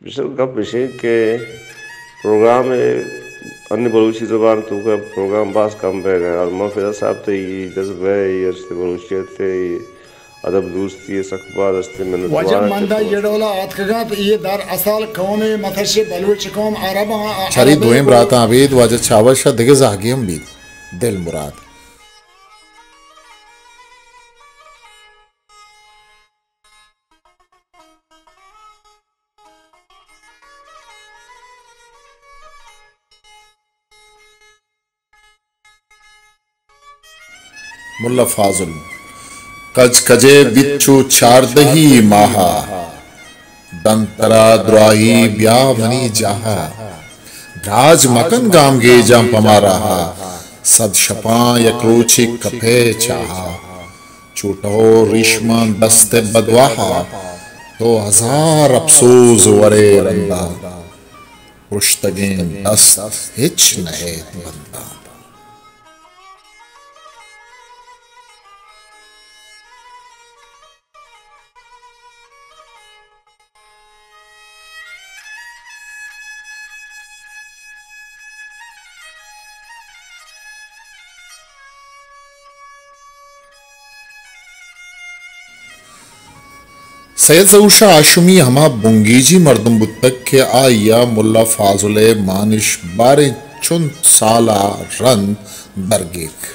پیسر گپ اش انت کہ پروگرام ء انی بلوچی زبان توکا پروگرام باز کم بیگ ء انت، اور من فدا صاحب تئی جذبہ ء، ارشد بلوچیت ء، ادب دوستی ء سک باز است، منت واجہ وار مندا کہ یہ ڈولا آتکگات، یہ در اصل قوم متش بلوچ قوم عرب آں، چری عرب دوئیں کو براتاں ابید واجہ چاوش ء دگہ زہگے ہم بیت، دل مراد۔ ملا فاضل۔ کج کجے بیت چو چاردہی ماہا، دنت ترا دراہی بیا منی جاہا۔ دراج مکن گامگیجاں پہ ما راہا، صد شپاں یک روچے کپئے چاہا۔ چو ٹہو ریشماں دست ء بدواہا، تو ہزار اپسوز ورے رندا، پرشتگیں دست ہچ نہ ایت بندا۔ سید ظہور شاہ ہاشمی ہما بنگیجی مردم بوتگ کہ آئی ء ملا فاضل ء مانش باریں چنت سال ء رند درگیتک۔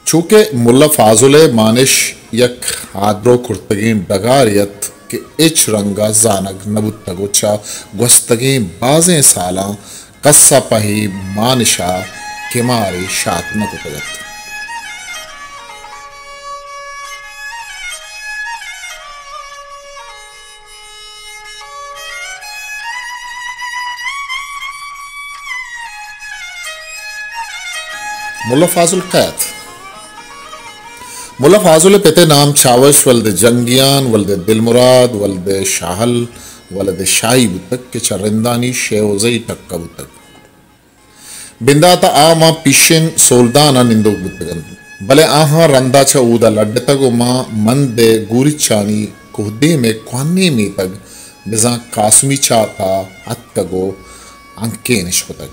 چوکہ ملا فاضل ء مانش یک آدرو کرتگیں ڈگارے ات کہ ہچ رنگ ء زانگ نہ بوتگ ء چہ گوستگیں بازیں سالاں کس ء پہ اے مانش ء کمارے شات نہ کتگ ات۔ ملا فاضل کئے ات؟ ملا فاضل ء پت ء نام چاوش ولد جنگیان، ولد دلمراد، ولد شاہل، ولد شاہی بوتگ کہ چہ رندانی شیوزئی ٹکہ بوتگ۔ بندات ء آ ماں پیشن سولدان ء نندوک بوتگ انت، بلے آہاں رندا چہ اودا لڈتگ و ماں مند ء گوریچانی کوہدیم ء کوہنیں میتگ بزاں قاسمی چات ء اتکگ و ہنکین اش کتگ۔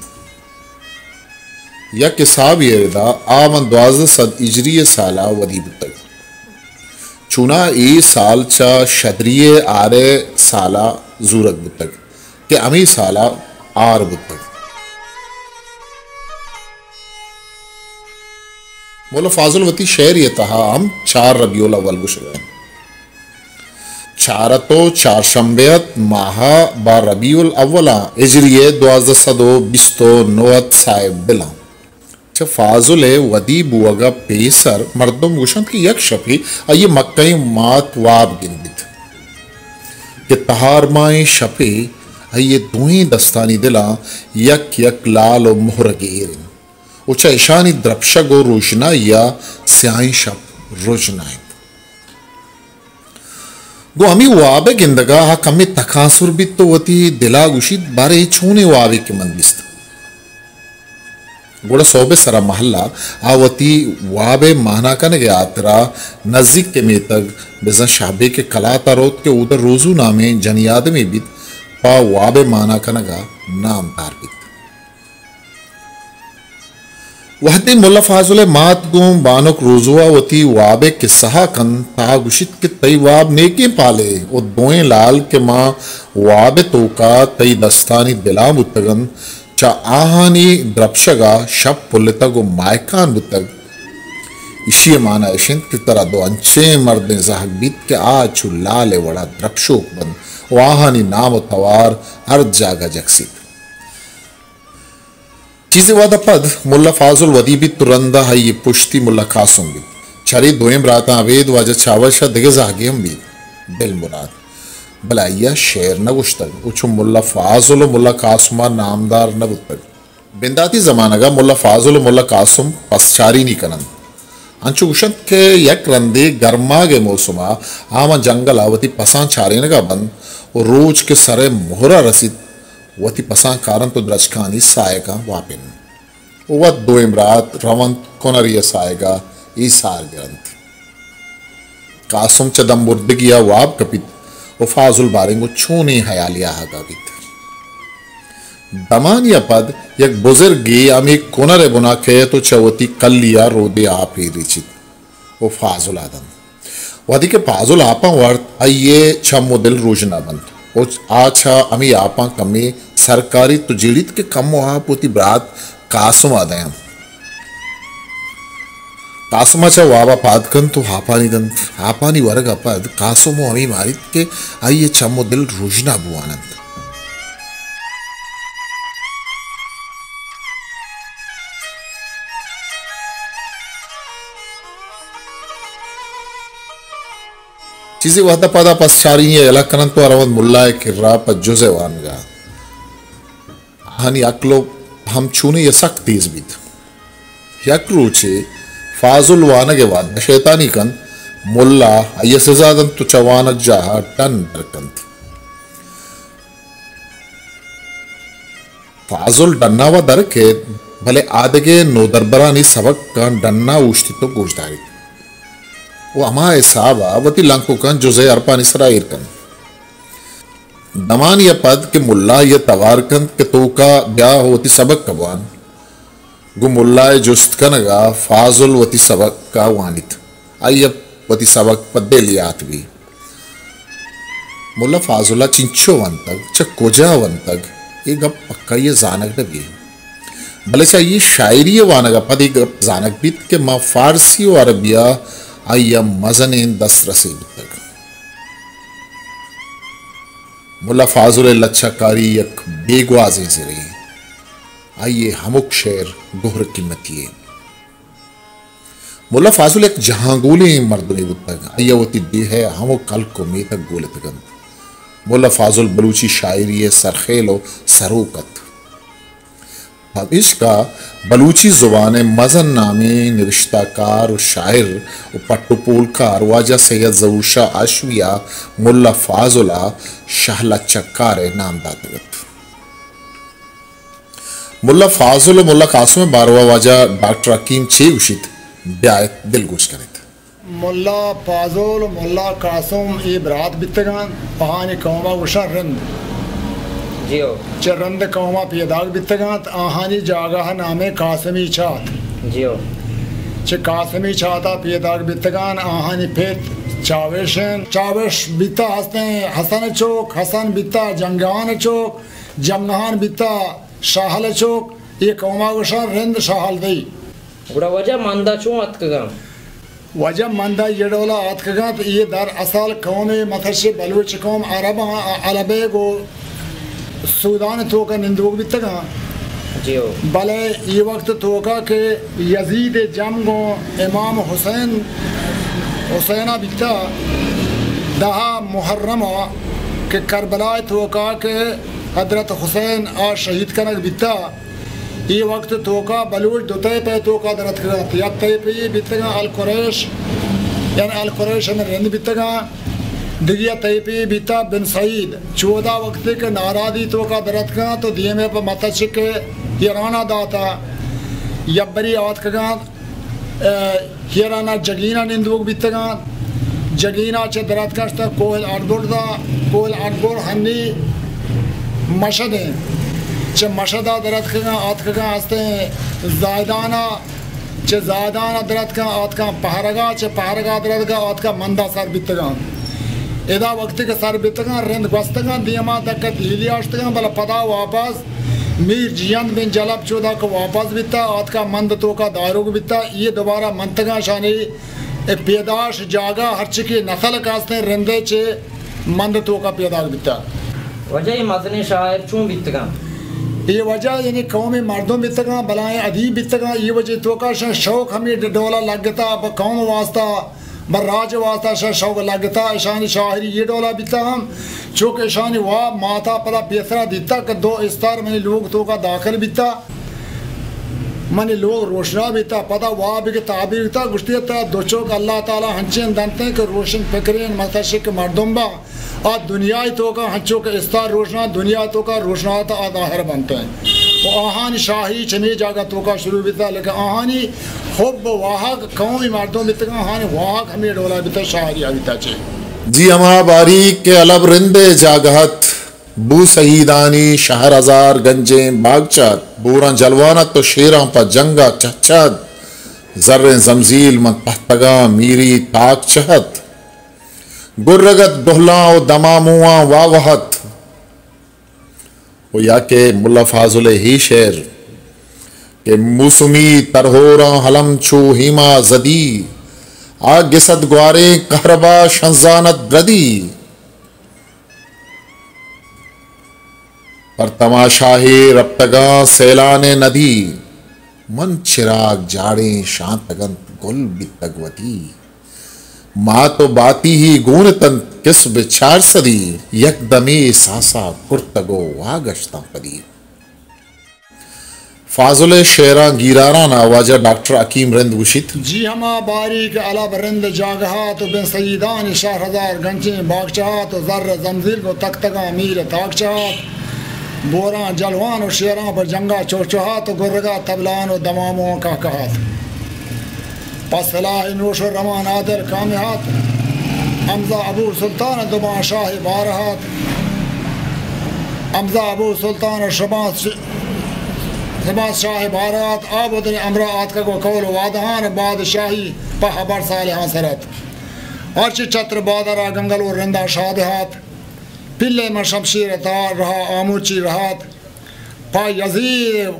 یک حسابے ء ردا آ ماں دوازدہ سد ہجری ء سال ء ودی بوتگ۔ چوناہا اے سال چہ شدری ء آرہ سال ء زورگ بوتگ کہ ہمے سال ء آر بوتگ۔ ملا فاضل وتی شعرے ء تہا ہم چار ربیع الاول گوشگ ء انت۔ چارت و چارشنبے ات ماہ ء با ربیع الاول ء ہجری ء دوازدہ سد و بیست و نو ات صاحب دل ء۔ چہ فاضل ء ودی بوگ ء پیسر مردم گوشنت کہ یک شپے آئی ء مکہیں مات واب گندیت کہ تہارماہیں شپے آئی ء دوئیں دستانی دلاں یک یک لال و مہرگے ایر انت و چہ اشانی درپشگ و روشنائی ء سیاہیں شپ رژنا انت۔ گوں ہمے واب ء گندگ ء آ کمے تکانسر بیت و وتی دل ء گوشیت، باریں اے چونیں وابے کہ من دیست۔ گڑا سہب ء سرا مہلہ آ وتی واب ء مانا کنگ ء ہاترا نزیک ء میتگ بزاں شہبیک ء کلات ء روت کہ اودا روزو نامیں جنی آدمے بیت، پہ واب ء مانا کنگ ء نامدار بیت۔ وہدے ملا فاضل ء مات گوں بانک روزو ء وتی واب ء کسہ ء کنت، تہا گوشیت کہ تئی واب نیکیں پالے و دوئیں لال کہ ماں واب ء توکا تئی دستانی دلاں بوتگ انت، چہ آہانی درپشگ ء شپ پلتگ و ماہکان بوتگ۔ ایشی ء مانا اش انت کہ ترا دو انچیں مردیں زہگ بیت کہ آ چو لال ء وڑا درپشوک بنت و آہانی نام و توار ہر جاگہ جکسیت۔ چیزے وہد ء پد ملا فاضل ودی بیت و رند ء آئی ء پشتی ملا قاسم بیت۔ چرے دوئیں براتاں ابید واجہ چاوش ء دگہ زہگے ہم بیت، دل مراد۔ بلے آئی ء شعر نہ گوشتگ و چو ملا فاضل و ملا قاسم ء نامدار نہ بوتگ۔ بنداتی زمانگ ء ملا فاضل و ملا قاسم پسچارینی کن انت۔ انچو گوشنت کہ یک رندے گرماگ ء موسم ء آ ماں جنگل ء وتی پساں چارینگ ء بنت و روچ کہ سر ء مہر ء رسیت، وتی پساں کارنت و درچکانی ساہگاں واپیننت و وت دوئیں برات رونت کنری ء ساہگ ء ایسار گرنت۔ قاسم چہ دمبردگی ء واب کپیت و فاضل باریں گوں چونیں ہیالے آہگا بیت۔ دمانی ء پد یک بزرگے ہمے کنر ء بنا کئیت و چہ وتی کلی ء رودے آپ ء ریچیت و فاضل ء دنت۔ وہدے کہ فاضل آپاں وارت، آئی ء چم و دل روژنا بنت و آ چہ ہمے آپاں کمے سر کاریت و جیڑیت کہ کمو آپ وتی برات قاسم ء دینت۔ قاسم ء چہ واب ء پاد کنت و آپانی دنت۔ آپانی ورگ ء پد قاسم و ہمے ماریت کہ آئی ء چم و دل روژنا بوان انت۔ چیزے وہد ء پد آ پس چارینی ء یلہ کننت و روانت ملا ء کرا پہ جز ء وانگا۔ آہانی عقل و ہم چونی ء سک تیز بیت۔ یک روچے فاضل وانگ ء وہد ء شیطانی کنت، ملا آئی ء سزا دنت و چہ وانگجاہ ء ڈن در کنت۔ فاضل ڈنا و در کیت، بلے آدگہ نودربرانی سبکاں ڈنا اوشتیت و گوشداریت و ہما حساب ء وتی لنککاں جز ء ارپانی سرا ایر کنت۔ دمانی ء پد کہ ملا آئی ء توار کنت کہ توکا بیا و وتی سبک ء بوان، گوں ملا ء جست کنگ ء فاضل وتی سبک ء وانیت۔ آئی ء وتی سبک پہ دل یات بی۔ ملا فاضل ء چنچو ونتگ، چہ کجا ونتگ، اے گپ پکائی ء زانگ نہ بی۔ بلے چہ آئی ء شاعری ء وانگ ء پد اے گپ زانگ بیت کہ ماں فارسی و عربی ء آئی ء مزنیں دست رسے بوتگ۔ ملا فاضل ء لچہ کاری یک بے گوازیں زرے۔ آئی ء ہمک شعر گہر قیمتی ء۔ ملا فاضل یک جہانگولیں مردمے بوتگ۔ آئی ء وتی ڈیہہ ء ہمک ہلک و میتگ گولتگ انت۔ ملا فاضل بلوچی شاعری ء سرخیل و سروک ات۔ پمیشکا بلوچی زبان ء مزن نامیں نبشتہ کار و شاعر و پٹ و پولکار واجہ سید ظہور شاہ ہاشمی ء ملا فاضل ء شاہ لچہ کار ء نام داتگ ات۔ ملا فاضل و ملا قاسم ء باروا واجہ ڈاکٹر حکیم چے گوشیت؟ بیایت دلگوش کنیت۔ ملا فاضل و ملا قاسم اے برات بیتگاں، آہانی قوم ء گوشاں رند۔ جیو۔ چہ رند قوم ء پیداگ بیتگاں، آہانی جاگہ ء نام قاسمی چات۔ جیو۔ چہ قاسمی چات ء پیداگ بیتگاں، آہانی پت چاوش انت۔ چاوش بیتا ہستیں حسن چوک، حسن بیتا جنگان چوک، جنگان بیتا شاہل چوک، اے قوم ء گوشاں رند شاہل دئی۔ گڑا واجہ مندا چون اتکگاں؟ واجہ مندا یہ ڈولا آتکگاں تو یہ در اصل قوم متش بلوچ قوم عرب آں، عربے گو سودان توکا نندوک بیتگاں۔ جیو۔ بلے یہ وقت توکا کہ یزید جم گوں امام حسین، حسینا بیتا، دہ محرم کہ کربلا توکا کہ حضرت حسین آ شہید کنگ بیتا۔ اے وقت توکا بلوچ دو تیپ ء توکا در اتکگ انت۔ یک تیپے بیتگاں القریش، یعنی القریش ہمیں رند بیتگاں، دگیا تیپے بیتا بن سعید۔ چودا وقتے کہ نارادی توکا در اتکاں تو دیمے پہ متچک ایرانا داتا، یبری آتکگاں۔ ء ایرانا جگینا نندوک بیتگاں۔ جگینا چہ دراتکاں شتاں کوہل اڈبردا، کوہل اڈبر ہنی مشد انت۔ چہ مشدا دراتکگاں، آتکگاں ہستیں زاہدانا، چہ زاہدانا دراتکاں، آتکاں پہرگا، چہ پہرگا دراتکاں، آتکاں مندا سر بیتگاں۔ ادا وقتی کہ سر بیتگاں، رند گوستگاں، دیما دکہ دیلی آشتگاں، بلے پدا واپس میر جیئند بن جلب چودا کہ واپس بیتا، آتکا مند توکا داروگ بیتا، یہ دوبارہ منتگاں شانی اے پیداش جاگہ ہرچی کہ نسل کاستیں رندے چے مند توکا پیداگ بیتا۔ واجہ یہ مزنیں شاعر چون بیتگاں؟ یہ واجہ یعنی قومی مردم بیتگاں، بلائیں ادیب بیتگاں، یہ وجہ توکا شان شوق ہمیں ڈولا لگتا، بہ قوم واسطہ بر راج واسطہ شہ شوق لگتا، اشانی شاعری یہ ڈولا بیتا ہم، چونکہ اشانی واب ماتا پدا پیسرا دیتا کہ دو استار منی لوگ توکا داخل بیتا، منی لوگ روشنا بیتا، پدا واب کہ تعبیر بیتا، گشتی تا دو چوک اللہ تعالی ہنچین دنتے کہ روشن فکرین متشک مردم با، آ دنیای توکا ہنچو کہ استار روشنا، دنیا توکا روشنا تا آ ظاہر بنتے۔ و آہانی شاعری چمی جاگہ توکا شروع بیتا، لیکن آہانی حب و واہگ قومی مردم بیتگاں، آہانی واہگ ہمیں ڈولا بیتا، شاعری آ بیتا چے۔ جی ہما باریک کہ الب رند ءِ جاگہ ات، بو سہیدانی شہر ہزار گنجیں باگچہ ات، بوراں جلوان ات و شیراں پہ جنگ ءَ چہچہ ات، زریں زمزیل من تہتگاں میری تاکچہ ات، گرگ ات ڈہلاں و دمامواں واوہ ات۔ و یا کہ ملا فاضل ءِ ہی شعر کہ موسمی ترہوراں ہلم چو ہیما زدی، آ گسد گواریں کہربا شنزانت دردی، پر تماشاہے رپتگاں سیلان ندی، من چراگ جاڑیں شانتگ انت گل بیتگ وتی۔ مات و باتی ہی گون اتنت کسب چار سدی، یک دمے ساسا کرتگ و واگشتاں پدی۔ فاضل ءِ شعراں گیراران ءَ واجہ ڈاکٹر حکیم رند گوشیت۔ جی ہما باریک الب رند جاگہات و بن سیدانی شہر ہزار گنچیں باگچہات و زر زمزیل گوں تختگاں میر تاکچہات، بوراں جلوان و شیراں پر جنگا چوچہات و گرگا تبلان و دمامواں کہکہات۔ پہ سلاہ نوش و روان آدل کامہات، حمزہ ابو سلطان دمان شاہ بارہات۔ حمزہ ابو سلطان و شباز، شباز شاہ بارہات، آ بدن امرا آتکگ و قول و وعدہان بادشاہی پہ ہبر صالحان سرات۔ ہرچی چتر بادرا گنگل و رندا شادہات، پلے من شمشیر تہار رہا آموچی رہات۔ پہ یزید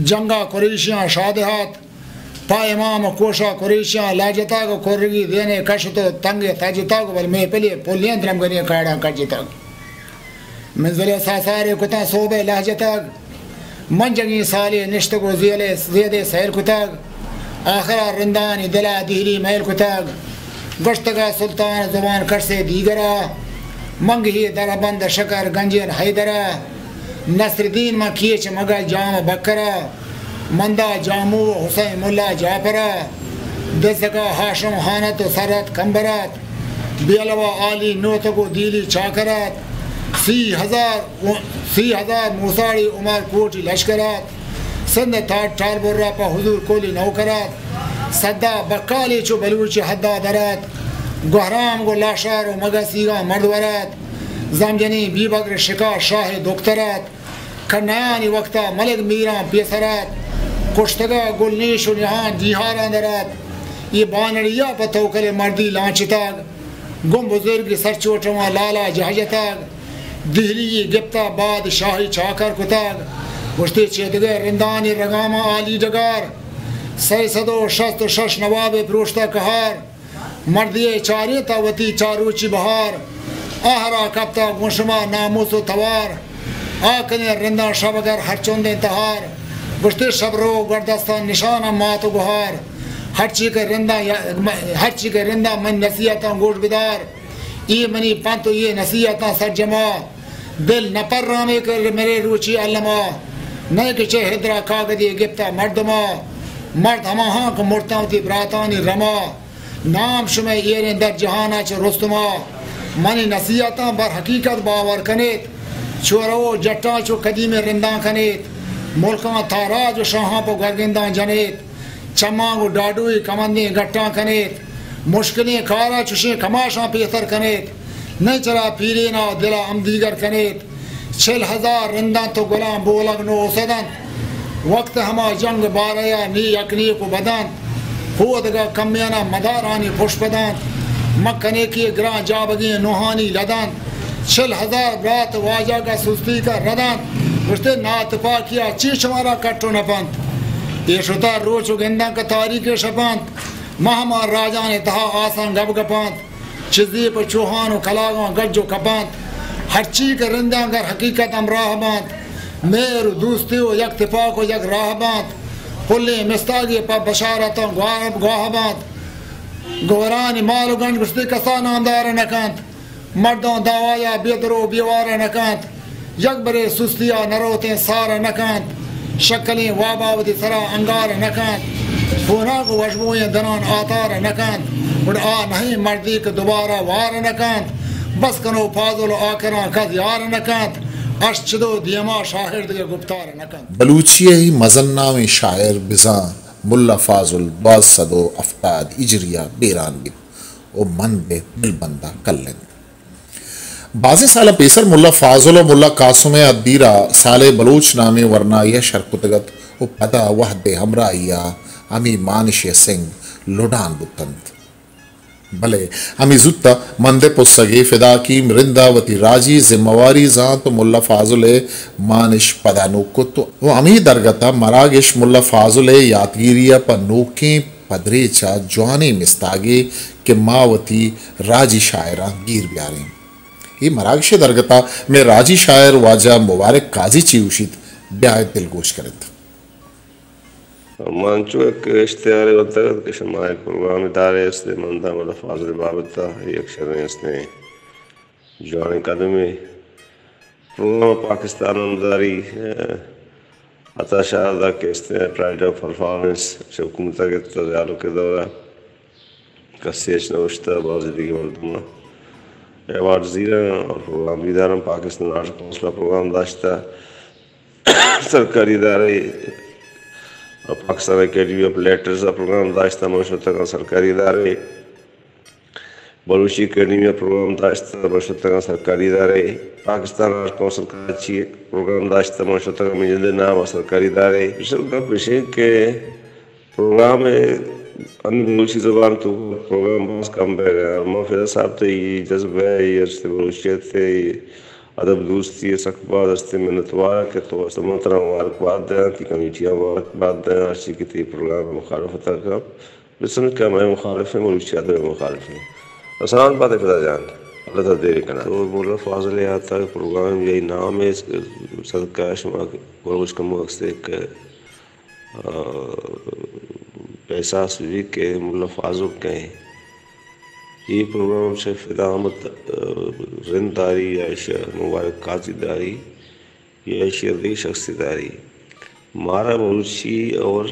جنگا قریشیاں شادہات، پہ امام کوشا قریشیاں لہجتگ و کرگی دینے کشت و تنگے تجتگ، بل محفلے پلیں درمگنی کاڑاں کجتگ۔ منزل ساسارے کتاں صوبے لہجتگ، منجگیں سالے نشتگ و زیلے زیدے سیل کتگ، آخرا رندانی دلا دہلی میل کتگ۔ گوشتگا سلطان زبان کرسے دیگرا، منگہی دربند شکر گنجین حیدرا، نصر الدین من کیچ مگہ جام بکرا، مندا جامو و حسین ملا جعفرا، دزگا ہاشم ہانت و سرت کمبرات، بیلوا عالی نوتگ و دیلی چاکرات، سی ہزار، سی ہزار موساڑی عمر کوٹی لشکرات، سندھ تاج ٹال برا پہ حضور کولی نوکرات، صدا بکالی چو بلوچی حدا درات، گوہرام گو لاشار و مگسیگاں مرد ورات، زمجنی بی بگر شکا شاہ دکترات، کنیانی وقتا ملک میران پیسرات، کشتگا گل نیش و نہان جیہاران درات، یہ بانڑیا پہ توکل مردی لانچتگ، گم بزرگ سرچوٹواں لالا جہجتگ، دہلی گپتا بادشاہی چاکر کتگ۔ گوشتے چہ دگہ رندانی رگاماں عالی ڈگار، سئے سد و شست و شش نواب پروشتہ کہار، مردی چاریں تا وتی چاروچی بہار، آہرا کپتا گوں شما ناموس و توار، آ کنیں رنداں شب اگر ہر چندیں تہار، گوشتے شب رو گوردستان نشانہ مات و گہار، ہرچی کہ رنداں، ہرچی کہ رنداں من نصیحتاں گوش بدار۔ اے منی پنت و اے نصیحتاں سرجما، دل نہ پرانے کہ مرے روچی الما، نئے کہ چہ ہدرا کاگدے گپتا مردما، مرد ہماہاں کہ مرتاں وتی براتانی رما، نام شمئے ایریں در جہانا چہ رستما، منی نصیحتاں بر حقیقت باور کنیت، چو رو جٹاں چو قدیم رنداں کنیت، ملکاں تاراج و شاہاں پہ گرگنداں جنیت۔ چماں گوں ڈاڈوئی کمندیں گٹاں کنیت، مشکلیں کارا چشیں کماشاں پیسر کنیت، نئے چرا پیرینا دلا ہم دیگر کنیت۔ چل ہزار رنداں تو گلاں بولگ نو سدنت، وقت ہما جنگ باریا نی یک نیک و بدنت، ہودگا کمیانا مدارانی پشپدنت، مکنے کہ گراں جابگیں نوہانی لدنت۔ چل ہزار برات واجہ کا سستی کا ردنت، گوشتے ناتپاکیا چی شمارا کٹ و نپنت۔ اے شتا روچ و گنداں کہ تاریخ شپنت، ماں ہما راجان تہا آسان گپ گپنت، چیزی پہ چوہان و کلاگاں گج و کپنت۔ ہرچی کہ رنداں گر حقیقت ہمراہ بنت، مہر و دوستی و یک تپاک و یک راہ بنت۔ پلیں مستاگی پہ بشارتاں گواہ، گواہ بنت۔ گورانی مال و گنج گوشتے کسا نامدار نکنت۔ مرداں دعوایا بے درو بے وار نہ کنت، یک برے سستیا نہ روتیں سار نہ کنت، شکلیں وابا وتی سرا انگار نہ کنت، ہوناک و وشبوئیں دنان آتار نہ کنت، گڑا آ نہ ایں مردے کہ دوبارہ وار نہ کنت، بس کنو پازل و آکراں کس یار نہ کنت، اش چدو دیما شاعر دگہ گپتار نہ کنت۔ بلوچی ءِ مزن نامیں شاعر بزاں ملا فاضل دوازدہ سد و ہفتاد ہجری ءَ بیران بیت۔ و مند ء دلبند ء کل انت۔ بازیں سالاں پیسر ملا فاضل و ملا قاسم ء ادیرا صالح بلوچ نامیں ورنایے ء شر کتگ ات و پدا وھد ء ہمراہی ء ہمے مانش ء سنگ لڈان بوت انت۔ بلے ہمے زوت ء مند ء پسگے فداکیم رند ء وتی راجی ذمہ واری زانت و ملا فاضل ء مانش پدا نوک کت و ہمے درگت ء مراگش ملا فاضل ء یاتگیری ء پہ نوکیں پدریچ ء جوانیں مستاگے کہ ما وتی راجی شاعراں گیر بیاریں۔ اے مراگش ء درگت ء مئے راجی شاعر واجہ مبارک قاضی چی گوشیت، بیایت دلگوش کنت۔ من چو یک اشتہارے ورتگ ات کہ شما یک پروگرامے دارے است، من داں ملا فاضل بابت ء یک شریں استیں جوانیں قدمے۔ پروگرام پاکستان ہم داری، عطا شاد ء کہ استیں پرائیڈ آف پرفارمنس چہ حکومت ء گپت ء زیارت کے دورہ کسے اچ نہ گوشتہ، بازیں دگہ مردماں ایوارڈ زیران اور پروگرام بیداران پاکستان آرٹ کونسل ء پروگرام داشتہ، سرکاری ادارے اور پاکستان اکیڈمی آف لیٹرز ء پروگرام داشتہ، من شتگاں سرکاری ادارے۔ بلوچی اکیڈمی ء پروگرام داشتہ، من شتگاں سرکاری ادارے۔ پاکستان آرٹ کونسل کراچی ء پروگرام داشتہ، من شتگاں منی جند ء نام ء سرکاری ادارے۔ اصل گپ اش انت کہ پروگرام ء انوں بلوچی زبان تو پروگرام باز کم بیگ ء انت۔ من فدا صاحب تئی جذبہ ء، اے است بلوچیت ء ادب دوستی ء سک باز است منتوار کہ تو است، من ترا مبارک بات دیاں، تئی کمیٹی ء مبارک بات دیاں، ہرچی کہ تئی پروگرام ء مخالفت ء کن۔ بسم اللہ، مئے مخالف ہیں، بلوچی ادب ء مخالف ہیں۔ اسلام آباد ء فدا جان، اللہ تعالی دیر کنات۔ تو مولانا فاضل ء یات ء پروگرام یا نام ء صدقہ شما گورگوش کمو اکسے کہ، آ، احساس بھی کہ ملا فاضل کہیں۔ یہ پروگرام شیخ فدا احمد، آ، رند داری یا شیخ مبارک قاضی داری۔ یہ ایشی ء دگہ شخصی داری۔ مارا بلوچی اور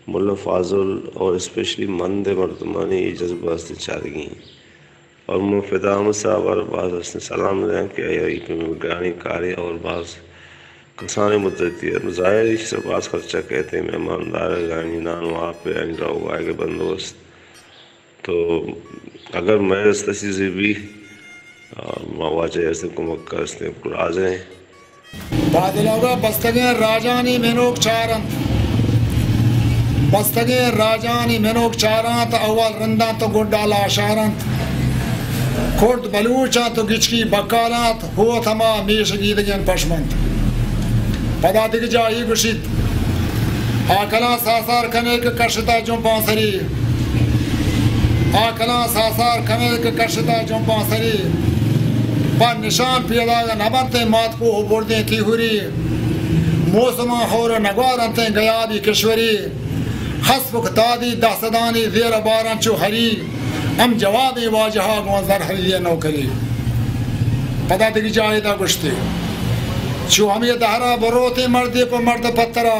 ملا فاضل اور اسپیشلی مند مردمانی یہ جذبہ است چارگی ہیں۔ اور من فدا احمد صاحب ء باز است سلام دیاں کہ آئی پہ گرانی کارے اور باز کسانیں مدتی ء ظاہر ایش سر باز خرچہ کہتے مہماندار گانی نان و آپ یعنی رو آئے بندوبست تو اگر مئے دست ء چیزے بی، آ، ما واجہ ء استیں کمک ء استیں گلازیں۔ پادلوگا بستگیں راجانی منوک چار انت۔ بستگیں راجانی منوک چار انت، اول رنداں تو گڈا لاشار انت۔ کرد بلوچاں تو گچکی بکال انت، ہوت ہما میش گیدگیں پشمنت۔ پدا دگہ جاہی گوشیت، آ کلاں ساسار کنے کہ کشتا جمپاں سری۔ آ کلاں ساسار کنے کہ کشتا جمپاں سری۔ پہ نشان پیداگ نہ بنتیں مات کوہ و بردیں تیہوری۔ موسماں ہور و نگوار انتیں گیابی کشوری۔ ہست بک تادی دہ سدانی زیر باراں چو ہری۔ ہم جوابیں واجہا گوں زر ہری نوکری۔ پدا دگہ جاہے دا گوشتے، چو ہمے دہرا بروتیں مردے پہ مرد پترا۔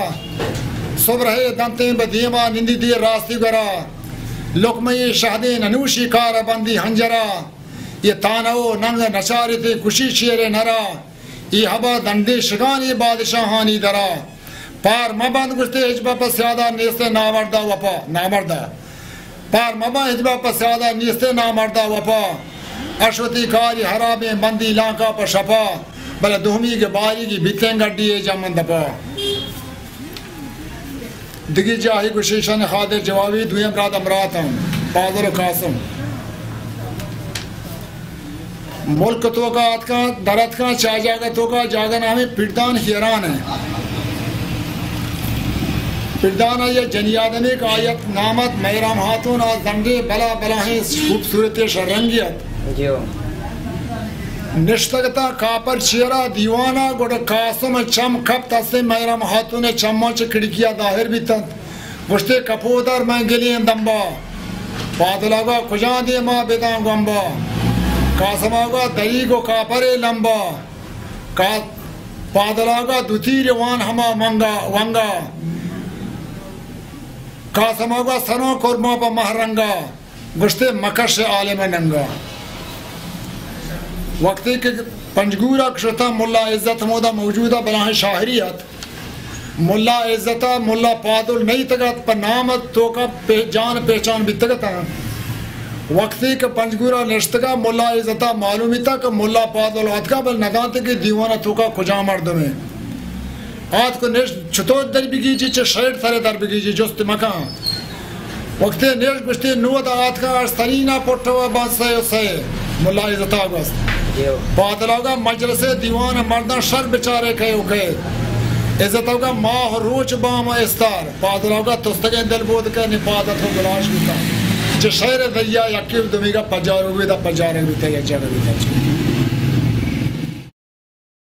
سبرہے دنتیں بہ دیما نندی دی راستی گورا۔ لقمہ شہدیں ننوشی کار بندی ہنجرا۔ یہ تانہ و ننگ نچارتے کشی شیر نرا۔ یہ ہبا دندے شگانی بادشاہانی درا۔ پار مبند گوشتے ہچبر پہ سیادا نیست نامردا وپا، نامردا۔ پار مبند ہچبر پہ سیادا نیست نامردا وپا۔ اشوتی کاری حرابیں بندی لانکا پہ شپا۔ بلے دومی کے باری کی بیتیں گڈی ہے جمن دپا۔ دگہ جاہے گوشیشان خاطر جوابی دوئیں برات امرات ہم، پادل و قاسم۔ ملک توکا اتکاں، در اتکاں، چا جاگہ توکا، جاگہ نامی پردان ہیران ہے۔ پردان یہ جنی آدمی کا آیت نامت مہرام ہاتون آ زنڈے بلا بلاہیں خوبصورت شرنگی ات۔ جیو۔ نشتگ تا کاپر چیرا دیوانا، گڑا قاسم چم کپت، ہستیں مہرام ہاتون چماں چہ کھڑکیا ظاہر بیتنت۔ گوشتے، کپودر من گلیں دمبا، پادلاگا کجا دیما بداں گمبا۔ قاسماگا دریگ و کاپرے لمبا۔ کا-، پادلاگا دو تیر وان ہما منگا، ونگا۔ قاسماگا سروں کرما پہ مہرنگا۔ گوشتے مکش عالم ننگا۔ وقتی کہ پنجگورا شتا ملا عزت مودا موجودا بلاہیں شاعری ات۔ ملا عزتا ملا پادل نیتگت، پہ نام توکا پہ-، جان پہچان بیتگتاں۔ وقتی کہ پنجگورا نشتگا، ملا عزتا معلوم بیتا کہ ملا پادل آتکا، بل ندانتے کہ دیوانا توکا کجا مردمے۔ آتکو نشت، چطور در بگیجی، چہ شعر سرے در بگیجی، جست مکن۔ وقتی نشت گوشتی، نو دا آتکا ارس ترینا پٹوا بان سئے و سئے۔ ملا عزتا گوست۔ پادلا گا مجلس دیوان مردان شر بچارے کئے و کئے۔ عزتا گا ماہ روچ بام و استار۔ پادلا گا تستگیں دل بود کہ نی پادت و گلاش بیتا۔ چہ شعر ذریعہ یکی و دومیگا پجارو بیتا، پجارگ بیتا، یک جگہ بیتا۔